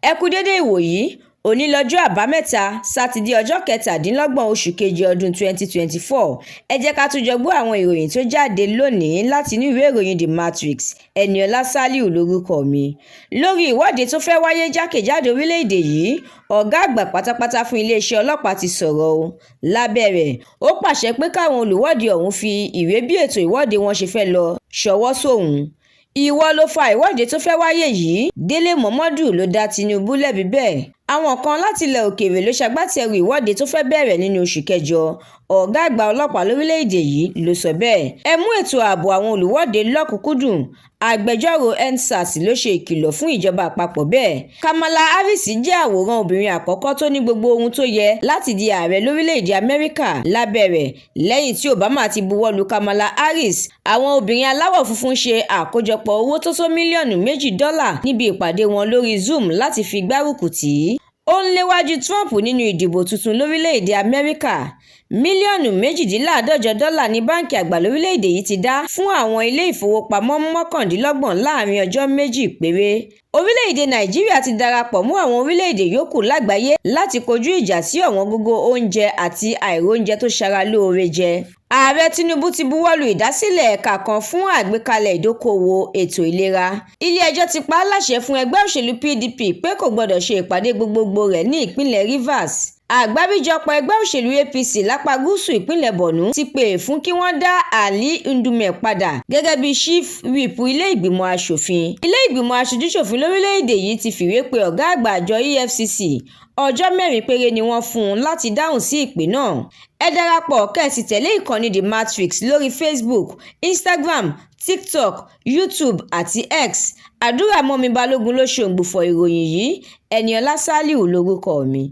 Ẹ kú dédé ìwòyí. Òní lọ́jọ́ Àbámẹ́ta Sátidé, ọjọ́ 27 oṣù keje ọdún 2024. Ẹ jẹ́ ká tún jọ gbọ́ àwọn ìròyìn tó jáde lónìí láti inú ìwé ìròyìn The Matrix. Ẹniọlá Saliu lórúkọ mi. Lórí ìwọ́de tó fẹ́ wáyé jákèjádò orílẹ̀-èdè yìí, ọ̀gá àgbà pátápátá fún iléeṣẹ́ ọlọ́pàá ti sọ̀rọ̀ o. Lábẹ́ rẹ̀, ó pàṣẹ pé káwọn olùwọ́de ọ̀hún fi ìwé bí ètò ìwọ́de wọn ṣe fẹ́ lọ ṣọwọ́ sóun. Ìwọ ló fa ìwọ́de tó fẹ́ wáyé yìí, Délé Momodu ló dá Tinubu lẹ́bi bẹ́ẹ̀. Àwọn kan láti ilẹ̀ òkèèrè ló ṣagbátẹrù ìwọ́de tó fẹ́ bẹ̀rẹ̀ nínú oṣù kẹjọ, ọ̀gá àgbà ọlọ́pàá lórílẹ̀-èdè yìí ló sọ bẹ́ẹ̀. Ẹ mú ètò ààbò àwọn olùwọ́de lọ́kùn-ún-kúndùn, agbẹjọ́rò Endsars ló ṣe ìkìlọ̀ fún ìjọba àpapọ̀ bẹ́ẹ̀. Kamala Harris jẹ́ àwòrán obìnrin àkọ́kọ́ tó ní gbogbo ohun tó yẹ láti di ààrẹ lórílẹ̀-èdè Amẹ́ríkà. Lábẹ́ rẹ̀, lẹ́yìn tí Obama ti buwọ́ lu Kamala Harris, àwọn obìnrin aláwọ̀ funfun ṣe àkójọpọ̀ owó tó tó mílíọ̀nù 2 dọ́là níbi ìpàdé wọn lórí Zoom láti fi gbárùkù tì í. Ó ń léwájú Trump nínú ìdìbò tuntun lórílẹ̀-èdè Amẹ́ríkà. Mílíọ̀nù 148 dọ́là ní Báńkì Àgbà lórílẹ̀-èdè yìí ti dá fún àwọn ilé ìfowópamọ́ 29 láàrin ọjọ́ 2 péré. Orílẹ̀-èdè Nàìjíríà ti darapọ̀ mọ́ àwọn orílẹ̀-èdè yòókù lágbàáyé láti kojú ìjà sí ọ̀wọ́ngógó oúnjẹ àti àìróúnjẹ tó ṣara lóore jẹ. Ààrẹ Tinubu ti buwọ́ lu ìdásílẹ̀ ẹ̀ka kan fún àgbékalẹ̀ ìdókòòwò ètò ìlera. Ilé-ẹjọ́ ti pa á láṣẹ fún ẹgbẹ́ òṣèlú PDP pé kò gbọdọ̀ ṣe ìpàdé gbogbogbò rẹ̀ ní ìpínlẹ̀ Rivers. Àgbáríjọpọ̀ ẹgbẹ́ òṣèlú APC lápá gúúsù ìpínlẹ̀ Borno ti pè fún kí wọ́n dá Ali Ndume padà gẹ́gẹ́ bí Chief Whip ilé ìgbìmọ̀ asòfin. Ilé ìgbìmọ̀ aṣojú-ṣòfin lórílẹ̀-èdè yìí ti fìwé pe ọ̀gá àgbà àjọ EFCC. Ọjọ́ 4 péré ni wọ́n fún un láti dáhùn sí ìpè náà. Ẹ darapọ̀ kẹ́ ẹ sì tẹ̀lé ìkànnì The Matrix lórí Facebook, Instagram, TikTok, YouTube àti X. Àdúràmọ́mi Balógun ló ṣe ògbufọ̀ ìròyìn yìí. Ẹniọlá Saliu lórúkọ mi.